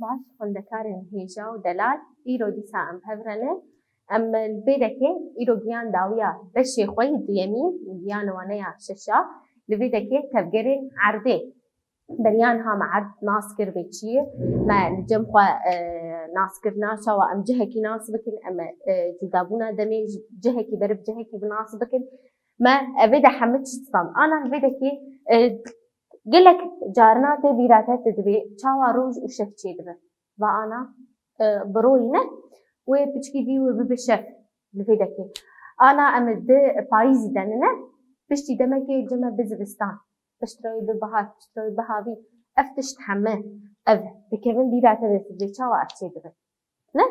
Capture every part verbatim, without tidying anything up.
Baş, xwendekarên hêja û delal, îro dîsa em hev re ne. Em li vê dekê îro giyan dawiya beşê xwe yê duyemîn, giyan wane ya şeşa. Li vê dekê tevgerên erdê. Beriya niha me erd nas kir vê çiyê. Me li cem xwe, e, nas kirina çawa em cihekî nas bikin, em, e, cudabûna demê ji cihekî beriv cihekî bi nas bikin. Me evê de hemû çi stand. Ana li vê dekê, e, gelek carina tê bîra te, tu dibê çawa roj û şev çêdibe. Va ana, e, bi royî ne, wê piçkî dî wê bibe şev li vê dekê. Ana em di payîzî de nine, piştî demekê cime bi zivistan. Piştre wê bi bihar, piştre wê bi havîn. Ev tişt heme, ev dikevin bîra te de, tu dibê çawa ev çêdibe. Ne?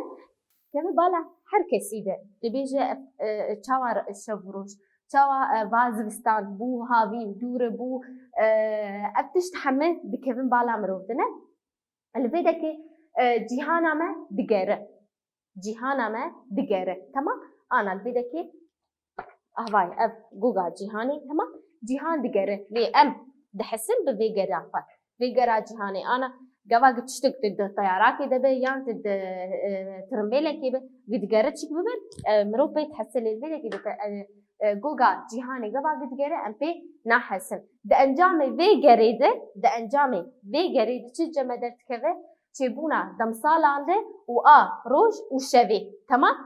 Keve bala her kesî de. Dibêje, e, çawa şev û roj, çawa, e, va zivistan bû, havîn dûre bû, e, ev tişt heme dikevin bala mirov de ne. Li vê dekê, e, cîhana me digere. Cîhana me digere. Temam? Ana li vê dekê, avay, ev goga cîhanê, temam? Cîhan digere. Lê em dihesin bi vê gera xwe. Vê gera cîhanê. Ana gava gi tiştek di, di teyarakê de be yan di, di, e, tirimbêlekê be, gi digere çik bibe, e, mirov pê dihese lê vê dekê de, e, e, goga cîhanê gava gi digere em pê nahesin. Di encamê vê gerê de, di encamê vê gerê de çi ceme derdikeve? Çêbûna demsalan de û a roj û şevê. Temam?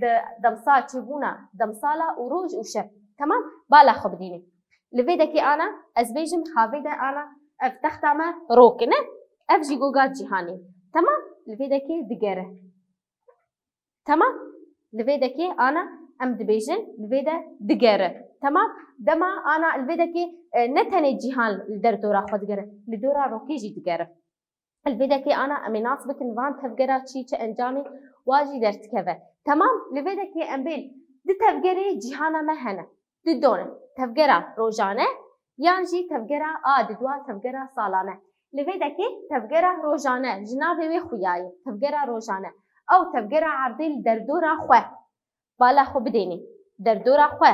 Di demsa çêbûna demsala û roj û şev. Temam? Bala xwe bidînî. Li vê dekê ana, ez bêjim, havê de ana, ev texta me rok in e, ev jî goga cîhanê. Temam? Li vê dekê digere. Temam? Li vê dekê ana, em dibêjin, li vê de digere. Temam? Dema ana li vê dekê, e, ne tenê cîhan li derdora xwe digere, li dora rokê jî digere. Li vê dekê ana em ê nas bikin van tevgera çi, çi encamê wa jî derdikeve. Temam, li vê dekê em bên di tevgerê cîhana me hene. Di done, tevgera rojane yan jî tevgera a di dua tevgera salane. Li vê dekê tevgera rojane ji navê wê xuya ye. Tevgera rojane. Ew tevgera erdê li derdora xwe. Bala xwe bidênê. Derdora xwe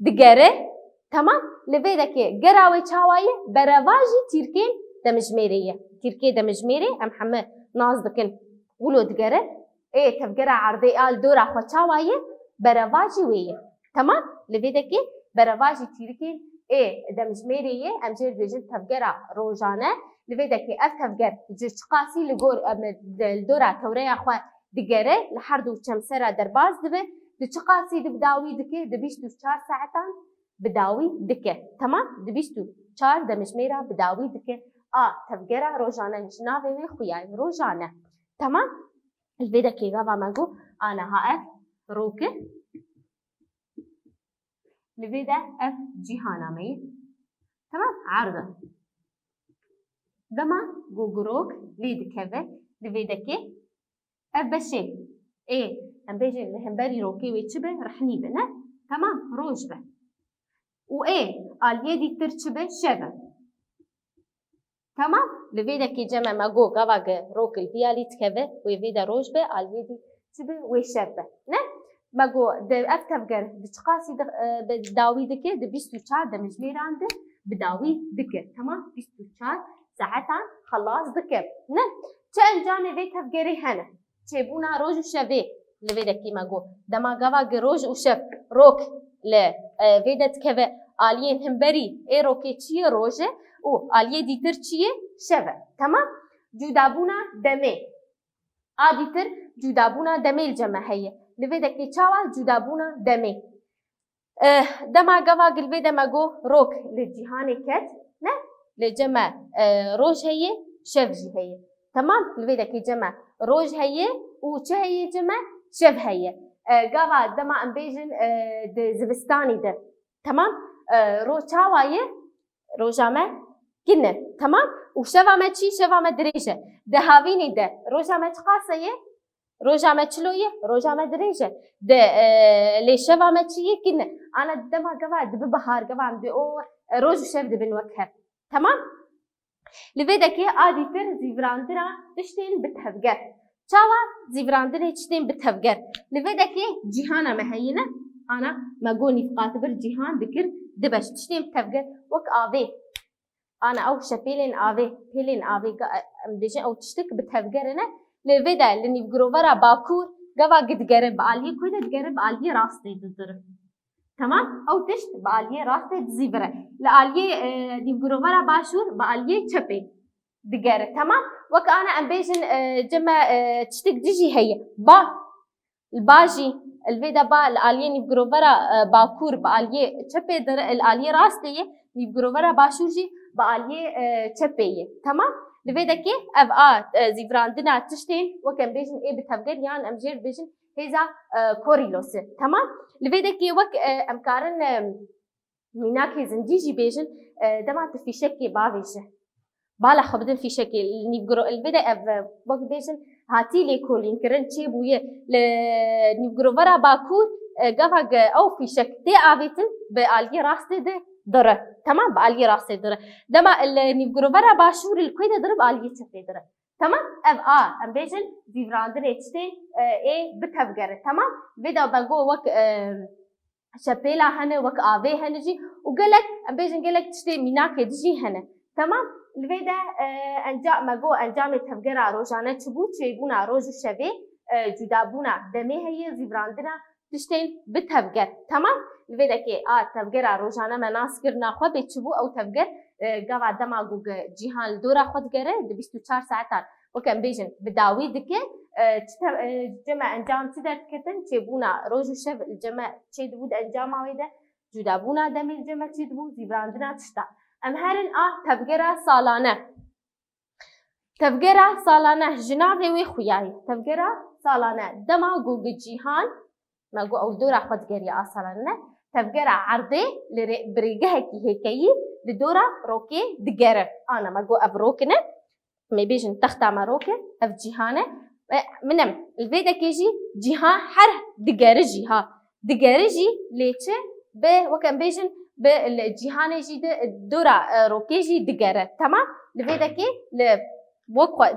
digere. Temam. Li vê dekê gera wê çawa ye? Berevajî tîrkên demijmêrê ye. Tîrkê demijmêrê em heme nas dikin. Wilo digere. Ê tevgera erdê a li dora xwe çawa ye? Berevajî wê ye. Temam. Li vê dekê berevajî tîrkên ê demijmêrê ye. Em jê dibêjin tevgera rojane. Li vê dekê ev tevger ji çiqasî li gor, em, li dora tewreya xwe digere, li her du çemsera derbas dibe, di çiqasî di bi dawî dike, di bîst û çar saetan bi dawî dike. Temam? Di bîst û çar demijmêra bi dawî dike. A tevgera rojane ji navê wê xuya ye, rojane. Temam? Li vê dekê gava me got, a niha ev rok e. Li vê de ev cîhana me ye. Temam, erd e. Dema ku rok lê dikeve, li vê dekê ev beşê ê, em bêjin li hemberî rokê wê çi be, rehnî be, ne? Temam, roj be. Û ê aliyê dîtir çi be, şev e. Temam? Li vê dekê ceme me got gava ge rok li vî alî dikeve, wê vê de roj be, aliyê dî çi be, wê şev be. Ne? Me got di ev tevger di çiqasî di, e, bi dawî dike, di bîst û çar demijmêran de bi dawî dike. Temam? Bîst û çar saetan xelas dike. Ne? Çi encamê vê tevgerê hene? Çêbûna roj û şevê li vê dekê me got. Dema gava gi roj û şev, rok li, e, vê de dikeve, aliyên hemberî ê rokê çi ye? Roj e û aliyê dîtir çi ye? Şev e. Temam? Cudabûna demê. A dîtir cudabûna demê li cem me heye. Li vê dekê çawa cudabûna demê? Eh, dema gava gilvê de me got rok li cîhanê ket, ne? Li cem me, eh, roj heye, şev jî heye. Temam? Li vê dekê cem me roj heye û çi heye cem me? Şev heye. Eh, gava dema em bêjin, eh, di zivistanî de. Temam? Eh, roj çawa ye? Roja me kin e. Temam? Û şeva me çi? Şeva me dirêj e. Di havînê de roja me çiqas e ye? Roja me çilo ye? Roja me dirêj e. Di, e, lê şeva me çi ye? Kin e. Ana dema gava dibi bihar, gava em dê o, e, roj û şev dibin wek hev. Temam? Li vê dekê a dîtir zîvirandina tiştên bi tevger. Çawa zîvirandinê tiştên bi tevger? Li vê dekê cîhana me heyî ne? Ana me got nîvqatibir cîhan dikir di beş. Tiştên bi tevger wek avê. Ana ew şepêlên avê, pêlên avê, em dibêjin ew tiştik bi tevgerê ne. Li vê de li nîvgirovera bakur gava gi digere, bi aliyê ku de digere, bi aliyê rastê didire. Temam? Ew tişt bi aliyê rastê dizîvire. Li aliyê, e, nîvgirovera başûr bi aliyê çepê digere. Temam? Wek ana em bêjin, e, cime, e, tiştik dijî heye. Ba. Li ba jî, li vê de ba li aliyê nîvgirovera, e, bakur bi aliyê çepê dire, li aliyê rastê ye, nîvgirovera başûr jî bi aliyê, e, çepê ye. Temam? Li vê dekê ev a, e, zîvirandina tiştên, wek em bêjin ê bi tevger yan em jê bêjin hêza, e, Coriolisê. Temam? Li vê dekê wek, e, em karin, e, mînakê zindî jî bêjin, e, dema tu fîşekê bavêje. Bala xwe bidin fîşekê. Li nîvgiro-, li vê de ev, e, wek bêjin hatî lêkolînkirin çêbûye. Li nîvgirovera bakur, e, gava ge-, ew fîşek tê avêtin bi aliyê rastê de dire. Temam? Bi aliyê rastê dire. Dema li nîvgirovera başûr li ku de dire, bi aliyê çepê dire. Temam? Ev a, em bêjin zîvirandinê tiştên, e, ê bi tevgere. Temam? Vê de me got wek, e, şepêla hene, wek avê hene jî û gelek, em bêjin gelek tiştê mînakê di jî hene. Temam? Li vê de, e, enca-, me got encamê tevgera rojane çi bû? Çêbûna roj û şevê, e, cudabûna demê heye, zîvirandina tiştên bi tevger. Temam? Li vê dekê a tevgera rojane me nas kir, naxwe bê çi bû? Ew tevger, e, gava dema ku ge-, cîhan li dora xwe digere, di bîst û çar saetan, wek em bêjin, bi dawî dike. E, çi te-, e, ceme encam çi derdiketin? Çêbûna roj û şev li ceme çêdibû di encama wê de, cudabûna demê li ceme çêdibû, zîvirandina tişta. Em herin a tevgera salane. Tevgera salane ji navê wê xuya ye. Tevgera salane dema ku ge-, cîhan, me got ew li dora xwe digeriya a salane ne. Tevgera erdê li rê-, bi rêgehekî hêkeyî li dora rokê digere. Ana me got ev rok ne. Em ê bêjin texta me rok e, ev cîhan e. E, min em, li vê dekê jî cîhan her digere jî ha. Digere jî lê çi? Bi, wek em bêjin, bi li cîhanê jî di, dora, e, rokê jî digere. Temam? Li vê dekê li wek xwe,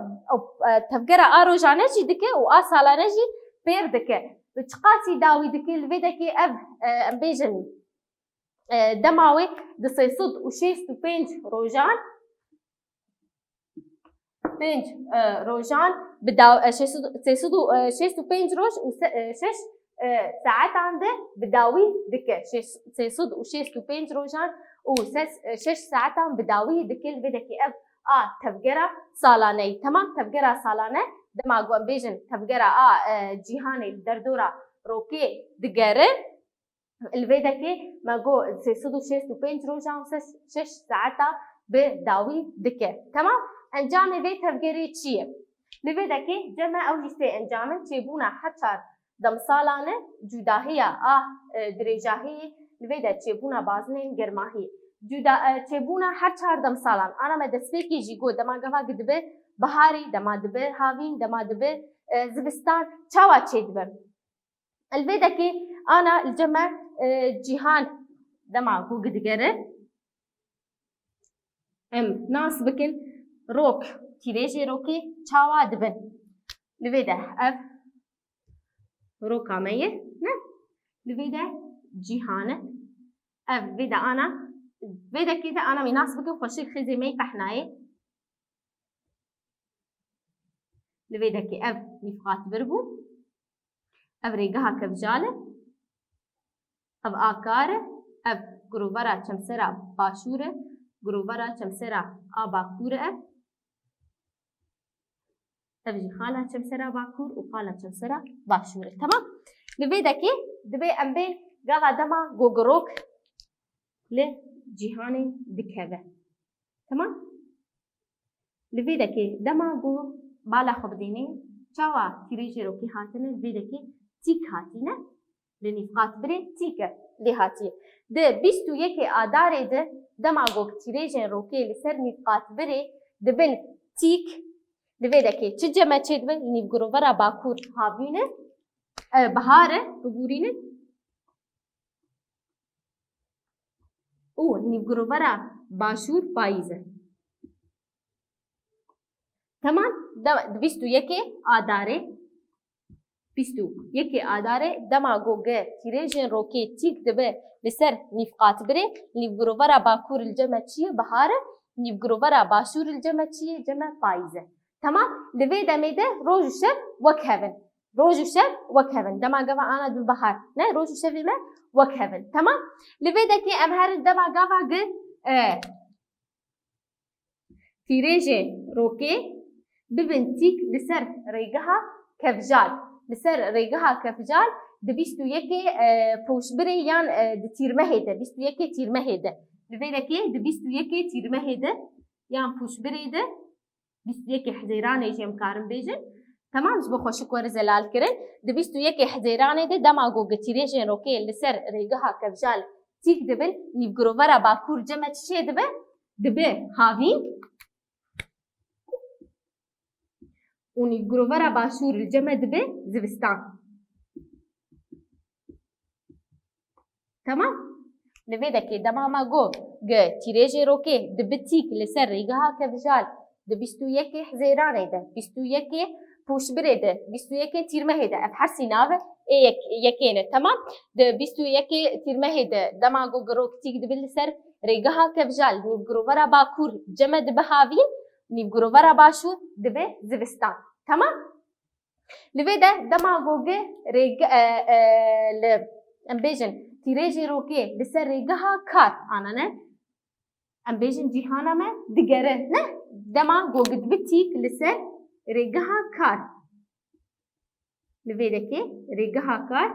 e, tevgera a rojane jî dike û a salane jî pêr dike. Bi çiqasî dawî dike, li vê dekê ev, e, em bêjin, e, dema wê di sê sed û şêst û pênc rojan, pênc, e, rojan bi daw-, e, şêst sed, sê sed û, e, şêst û pênc roj û se-, e, şeş, e, saetan de bi dawî dike. Şêş, sê sed û şêst û pênc rojan û ses, e, şeş saetan bi dawî dike. Li vê dekê ev a tevgera salaneyî. Temam, tevgera salane, dema ku em bêjin tevgera a, e, cîhanê li derdora rokê digere. Li vê dekê me got sê sed û şêst û pênc rojan û ses, şeş saeta bi dawî dike. Temam? Encamê vê tevgerê çi ye? Li vê dekê ceme ew jî sê encam in, çêbûna her çar demsalan e, cudahiya a, e, dirêjahiyê, li vê de çêbûna bazinên germahiyê. Cuda-, e, çêbûna her çar demsalan. Ana me destpêkê jî got, dema gava gi dibe biharî, dema dibe havîn, dema dibe, e, zivistan, çawa çêdibe? Li vê dekê ana li cem me, e, cîhan dema ku gidigere, em nas bikin rok, tîrêjê rokê çawa dibin. Li vê de ev roka me ye, ne? Li vê de cîhan e. Ev vê de ana, vê dekê de ana me nas bikin xweşik xêzê me yê pehnayê. Li vê dekê ev nîvqatbir bû. Ev rêgeha kevjal e. Ev a kar e. Ev girovera çemsera başûr e. Girovera çemsera a bakûr e ev. Ev jî xala çemsera bakûr û xala çemsera başûr e. Temam? Li vê dekê divê em bên gava dema gogirok li cîhanê dikeve. Temam? Li vê dekê dema ku bala xwe bidînê, çawa tîrêjê rokê hatine, li vê dekê tîk hatîne, li nîvqatbirê tîk e lê hatiye. Di bîst û yekê Adarê de dema ku tîrêjên rokê li ser nîvqatbirê dibin tîk, li vê dekê çi cem me çêdibe? Nîvgirovera bakûr havîn e, e, bihar e, bibûrînin. Û nîvgirovera başûr payîz e. Temam, de-, di bîst û yekê Adarê, bîst û yekê Adarê, dema ku ge tîrêjên rokê tîk dibe li ser nîvqatbirê, nîvgirovera bakûr li cem me çi ye? Bihar e. Nîvgirovera başûr li cem me çi ye? Cem me payîz e. Temam? Li vê demê de roj û şev wek hev in. Roj û şev wek hev in. Dema gava ana dû bahar. Ne? Roj û şevê me wek hev in. Temam? Li vê dekê em herin dema gava gi, e, tîrêjê rokê bibin tîk li ser rêgeha kevjal. Li ser rêgeha kevjal di bîst û yekê, e, poşbirê yan, e, di tîrmehê de, bîst û yekê tîrmehê de. Li vê dekê di bîst û yekê tîrmehê de yan poşbirê de, bîst û yekê Hizêranê jî em karin bêjin. Temam, ji bo xweşik were zelal kirin. Di bîst û yekê Hizêranê de dema ku tîrêjên rokê li ser rêgeha kevjal tîk dibin, nîvgirovera bakur cem me çi çê dibe? Dibe havîn. Û nîvgirovera başûr li cem me dibe zivistan. Temam? Li vê dekê dema me got, gi tîrêjê rokê dibe tîk li ser rêgeha kevjal, di bîst û yekê Hizêranê de, bîst û yekê Pûşbirê de, bîst û yekê Tîrmehê de, ev hersî nave ê yek, yekê ne. Temam? Di bîst û yekê Tîrmehê de dema got gi rok tîk dibe li ser rêgeha kevjal, nîvgirovera bakur cem me dibe havîn, nîvgirovera başûr dibe zivistan. Temam? Li vê de dema ku gi rêge-, e, e, li, em bêjin, tîrêjê rokê li ser rêgeha kar anane, em bêjin cîhana me digere, ne? Dema ku gi dibe tîk li ser rêgeha kar. Li vê dekê rêgeha kar.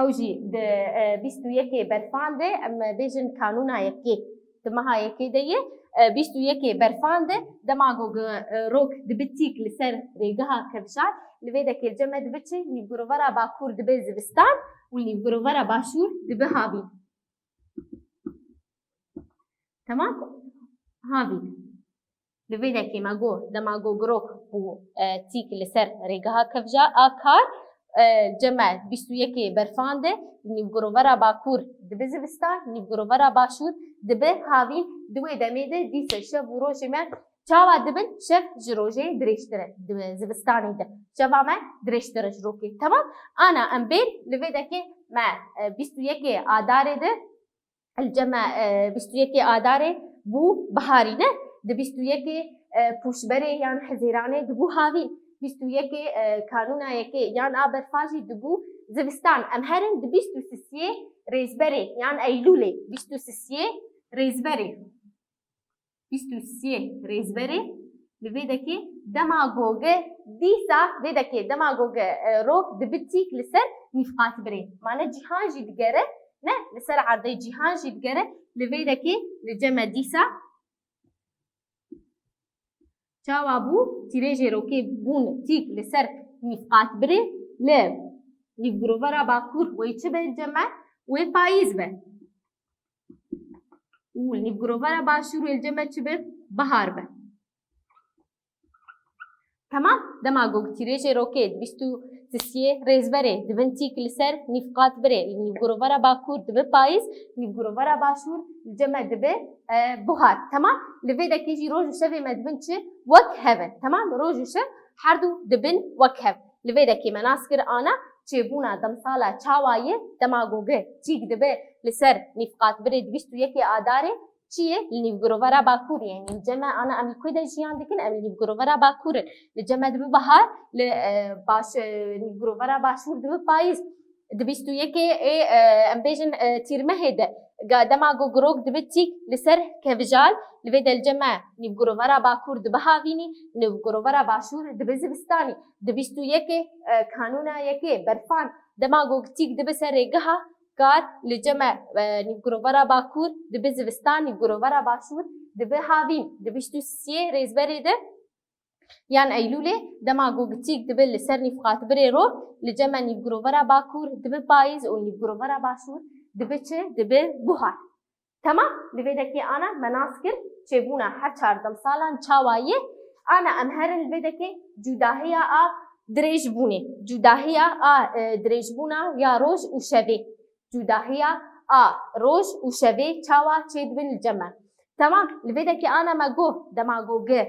Ew jî di, e, bîst û yekê berfan de, em bêjin kanûna yekê, di meha yekê de ye, e, bîst û yekê berfan de dema ku, e, rok dibe tîk li ser rêgeha kevşar, li vê dekê li cem me dibe çi? Nîvgirovera bakur dibe zivistan û nîvgirovera başûr dibe havîn. Temam? Havîn. Li vê dekê me got, dema got girok bû, e, tîk li ser rêgeha kevja a kar, e, cem me bîst û yekê berfan de, nîvgirovera bakur dibe zivistan, nîvgirovera başûr dibe havîn, di wê demê de dîsa şev û rojê me çawa dibin? Şev ji rojê dirêjtir e, di zivistanê de. Şeva me dirêjtir e ji rokê. Temam? Ana em bên li vê dekê me, e, bîst û yekê adarê de, Li cem me, e, bîst û yekê adarê bû biharî, ne? Di bîst û yekê, e, pûşberê yan hizêranê dibû havîn. Bîst û yekê, e, kanûna yekê yan a berfa jî dibû zivistan. Em herin di bîst û sisiyê rêzberê yan eylûlê. Bîst û sisiyê rêzberê. Bîst û sisiyê rêzberê li vê dekê dema goge dîsa vê dekê dema goge, e, rok dibi tîk li ser nîvqatbirê. Mane cîhan jî digere, ne? Li ser erdê cîhan jî digere. Li vê dekê li cem me dîsa çawa bû? Tîrêjê rokê bûn tîk li ser nîvqatbirê li nîvgirovera bakur wê çi be cem me? Wê payîz be. Û li nîvgirovera başûr wê li cem me çi be? Bihar be. Temam? Dema ku tîrêjê rokê di bîst û sisiyê rêzberê dibin tîk li ser nîvqatbirê, li nîvgirovera bakur dibe payîz, nîvgirovera başûr li cem me dibe, e, buhar. Temam? Li vê dekê jî roj û şevê me dibin çi? Wek hev e. Temam? Roj û şev her du dibin wek hev. Li vê dekê me nas kir ana çêbûna demsala çawa ye, dema ku gi tîk dibe li ser nîvqatbirê di bîst û yekê adarê, çi ye? Li nîvgirovera bakur, yanî li cem me ana em li ku de jiyan dikin, em li nîvgirovera bakur in. Li cem me dibe bihar, li, e, baş, e, nîvgirovera başûr dibe payîz. Di bîst û yekê ê, e, em bêjin, e, tîrmehê de, ga dema ku girok dibe tîk li ser kevijal, li vê de li cem me nîvgirovera bakur dibe havînî, nîvgirovera başûr dibe zivistanî. Di bîst û yekê, e, kanûna yekê berfan, dema ku tîk dibe ser rêgeha kar, li cem me, e, nîvgirovera bakur dibe zivistan, nîvgirovera başûr dibe havîn. Di bîst û sisiyê rêzberê de yan eylûlê, dema ku tîk dibe li ser nîvqatbirê rok, li cem me nîvgirovera bakur dibe payîz û nîvgirovera başûr dibe çi? Dibe buhar. Temam? Li vê dekê ana me nas kir çêbûna her çar demsalan çawa ye. Ana em herin li vê dekê cudahiya a dirêjbûnê. Cudahiya a, e, dirêjbûna ya roj û şevê. Cudahiya a roj û şevê çawa çêdibin li cem me. Temam? Li vê dekê ana me got, dema ku gi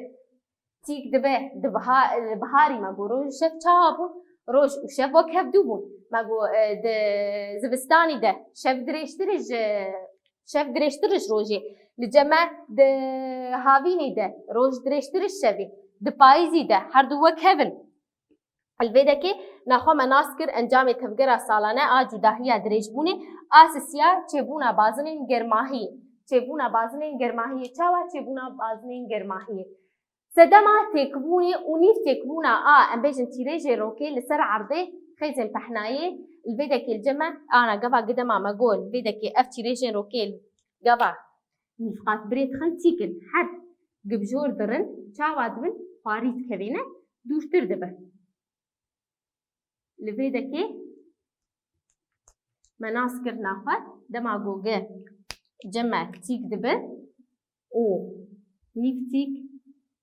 tîk dibe, di biha-, biharî me got roj û şev çawa bûn? Roj û şev wek hevdû bûn. Me got, e, di zivistanî de şev dirêjtir e ji, şev dirêjtir e ji rojê. Li cem me di havînî de roj dirêjtir ji şevê, di payîzî de her du wek hev in. Li vê dekê naxwe me nas kir encamê tevgera salane a cudahiya dirêjbûnê a sisiya çêbûna bazinên germahiyê. Çêbûna bazinên germahiyê. Çawa çêbûna bazinên germahiyê? Sedema têkbûnê û nîv têkbûna a, em bêjin, tîrêjê rokê li ser erdê xêzên pehnayê li vê dekê li cem me, ana gava gidema me got, li vê dekê ev tîrêjên rokê gava nîvqatbirê dixin tîk in. Her gi bijor dirin, çawa dibin? Xwarî dikevêne, dûrtir dibin. Li vê dekê me nas kirina xwe, dema ku gi cem me tîk dibe û nîv tîk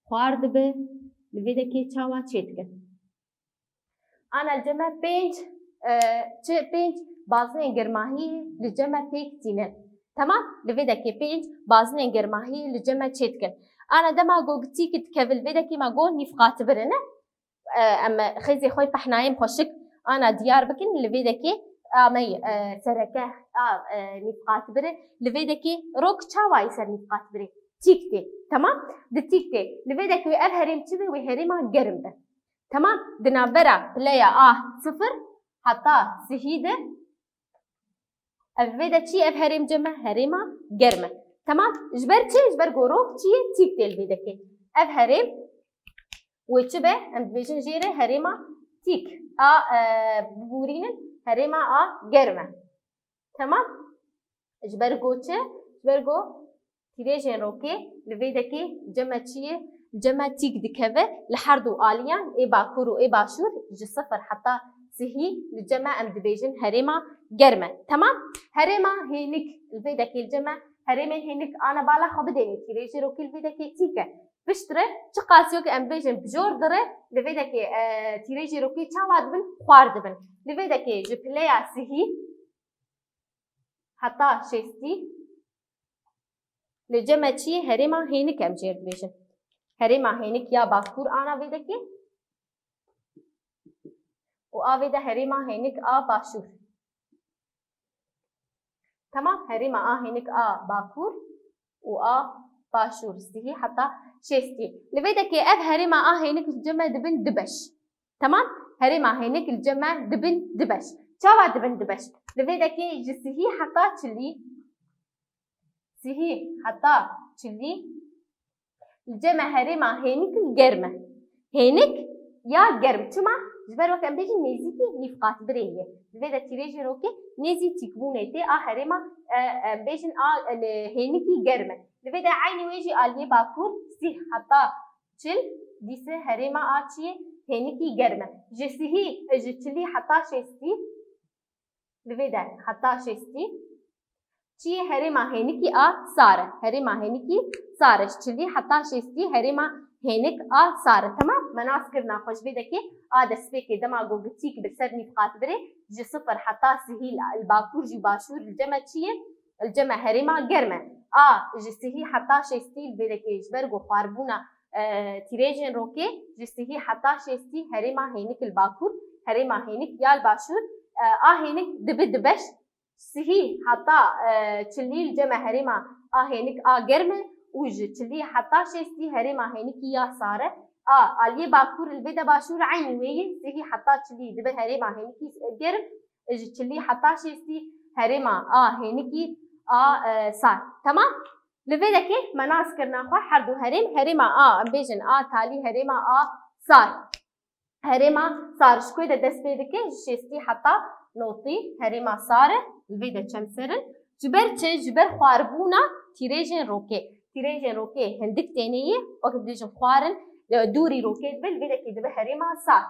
xwar dibe, li vê dekê çawa çêdikin? Ana li cem me pênc, e, çi pênc bazinên germahiyê li cem me pêk tînin. Temam? Li vê dekê pênc bazinên germahiyê li cem me çêdikin. Ana dema ku tîk dikeve li vê dekê me got nîvqatbir in. E, em xêzê xwe pehnayên xweşik ana diyar bikin, li vê dekê a me, e, sereke a, e, nîvqatbir e. Li vê dekê rok çawa yê ser nîvqatbirê? Tîk tê. Temam? Di tîk tê. Li vê dekê ev herêm çi be? Wê herêma germ be. Temam? Di navbera pileya a sifir heta sihî de Ev vê de çi ye? Ev herêm cem me herêma germ e. Temam. Ji ber çi? Ji ber gorok çi ye? Tîk tê li vê dekê. Ev herêm wê çi be? Em dibêjin jê re herêma tîk. A, e, bibûrînin herêma a germ e. Temam. Ji ber go çi? Ji ber go Tîrêjên rokê li vê dekê cem me çi ye? Cem me tîk dikeve li her du aliyan, ê bakur û ê başûr, ji sifir heta sihî li cem me em dibêjin herêma germ e. Temam? Herêma hênik li vê dekê li cem me herêmên hênik ana bala xwe bidêne. Tîrêjê rokê li vê dekê tîk e. Piştre çiqas yok em bêjin bijor dire li vê dekê, e, tîrêjê rokê çawa dibin? Xwar dibin. Li vê dekê ji pileya sihî heta şêstî. Li cem me çi ye? Herêma hênik em jê re dibêjin. Herêma hênik ya bakur ana vê dekê û a vê de herêma hênik a başûr. Temam, herêma a hênik a bakur û a başûr, sihî heta şêstî. Li vê dekê ev herêma a hênik li cem me dibin du beş. Temam? Herêma hênik li cem me dibin du beş. Çawa dibin du beş? Li vê dekê ji sihî heta çilî, sihî heta çilî li cem me herêma hênik germ e. Hênik ya germ. Çima? Ji ber wek em bêjin nêzîkî nîvqatbirê ye. Li vê de tîrêjê rokê nêzî tîkbûnê tê a herêma, e, em bêjin a, e, hênikî germ e. Li vê de eynî wê jî aliyê bakur sih heta çil, dîse herêma a çiyê hênikî germ e. Ji sihî, ji çilî heta şêstî, li vê de heta şêstî, çiyê herêma hênikî a sar e. Herêma hênikî sar e. Ji çilî heta şêstî herêma hênik a sar e. Temam? Me nas kirina xwe ji vê dekê a destpêkê dema ku gitîk bi ser nîvqatbirê ji sifir heta sihî li, li bakur jî başûr li cem me çi ye? Li cem me herêma germ e. A ji sihî heta şêstî li vê dekê ji ber ku xwarbûna, e, tîrêjên rokê ji sihî heta şêstî herêma hênik li bakur, herêma hênik ya li başûr, e, a hênik dibi du beş, sihî heta, e, çilî li cem me herêma a hênik a germ e û ji çilî heta şêstî herêma hênikî ya sar e. A aliyê bakur li vê de başûr eynî wê ye, sihî heta çilî dibe herêma hênikî germ, ji çilî heta şêstî herêma a hênikî a, e, sar. Temam? Li vê dekê me nas kirina xwe her du herêm, herêma a, em bêjin a talî, herêma a sar. Herêma sar ji ku de dest pê dike? Ji şêstî heta notî herêma sar e, li vê de çemser in. Ji ber çi? Ji ber xwarbûna tîrêjên rokê. Tîrêjên rokê hindik tênê ye, wek dibêjin xwarin, e, dûrî rokê dibe, li vê dekê dibe herêma sar.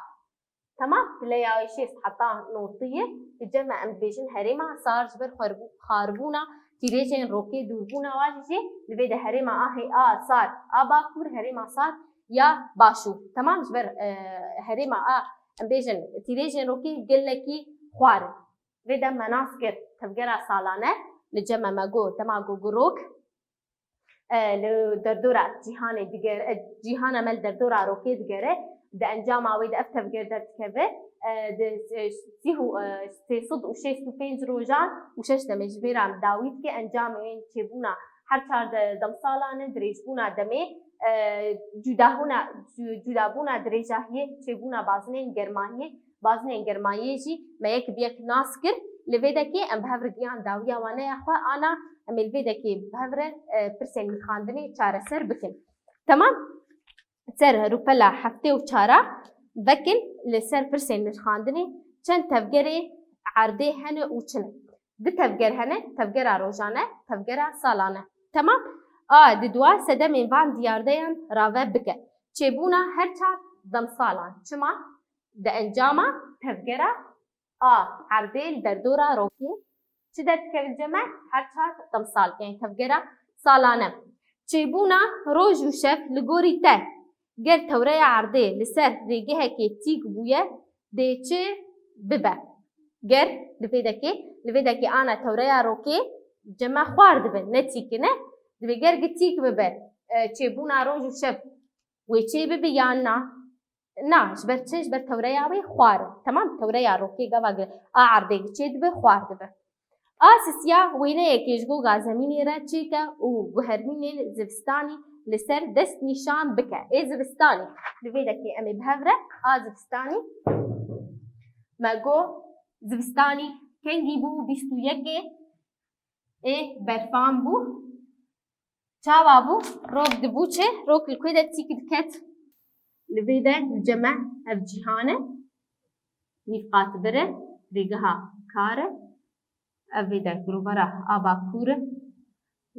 Temam, pileya wê şêst heta notî ye, li cem me em dibêjin herêma sar ji ber xwerbû-, xarbûna tîrêjên rokê, dûrbûna wa jî jê, li vê de herêma a hê-, a sar a bakur, herêma sar ya başûr. Temam, ji ber, e, herêma a, em bêjin, tîrêjên rokê gelekî xwar in. Vê de me nas kir tevgera salane, li cem me me got, dema ku rok, e, li derdora cîhanê digere, e, cîhana me li derdora rokê digere, di encama wê de ev tevger derdikeve, e, di, e, sî û, e, sê sed û şêst û pênc rojan û şeş demê ji vê re em dawî dike, encamên çêbûna Her çar de-, demsalan e, dirêjbûna demê, e, cudahûna-, cu-, cudabûna dirêjahiyê, çêbûna bazinên germahiyê, bazinên germahiyê jî me yek bi yek nas kir. Li vê dekê em bi hev re giyan dawiya waneya xwe ana, em ê li vê dekê bi hev re, e, pirsên nirxandinê çareser bikin. Temam? Ser rûpela heftê û çara vekin li ser pirsên nirxandinê çend tevgerê erdê hene û çi ne? Du tevger hene, tevgera rojane, tevgera salane. Temam? A di dua sedemên van diyardeyan rave bike. Çêbûna her çar demsalan. Çima? Di encama tevgera A erdê li derdora rokê çi derdikeve li cem me? Her çar demsal, yani tevgera salane. Çêbûna roj û şev li gorî te, ger tewreya erdê li ser rêgehekê tîk bûye, dê çi bibe? Ger li vê dekê, li vê dekê ana tewreya rokê cem me xwar dibe, ne tîk in e. Divê ger gi tîk bibe, e, çêbûna roj û şev wê çê bibe yan na? Na, ji ber çi? Ji ber tewreya wê xwar e. Temam? Tewreya rokê gava gir. A erdê çê dibe, xwar dibe. A sisiya wêneyekê ji goga zemînê re çêke û guhermînên zivistanî li ser dest nîşan bike. Ê zivistanî. Li vê dekê em ê bi hev re a zivistanî. Me got zivistanî kengî bû? Bîst û yekê ê berfan bû. Çawa bû? Rok dibû çi? Rok li ku de tîk diket? Li vê de li cem me ev cîhan e. Nîvqatbir e, rêgeha kar e. Ev vê de girovara a bakur e.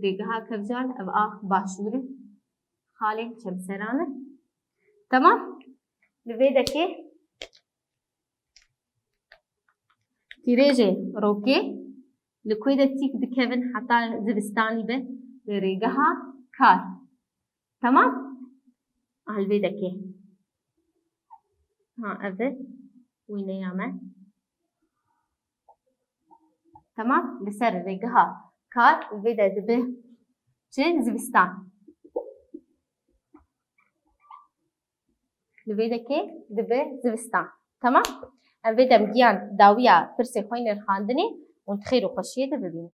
Rêgeha kevcan, ev a başûr e. Xalên çemseran e. Temam? Li vê dekê tîrêjê rokê li ku de tîk dikevin heta zivistanî be li rêgeha kar. Temam? A li vê dekê. Ha, ev e wîneya me. Temam? Li ser rêgeha kar li vê de dibe çi? Zivistan. Li vê dekê dibe zivistan. Temam? Em vê dem giyan dawiya pirsê xwe yê nirxandinê û di xêr û xweşiyê de bibînin.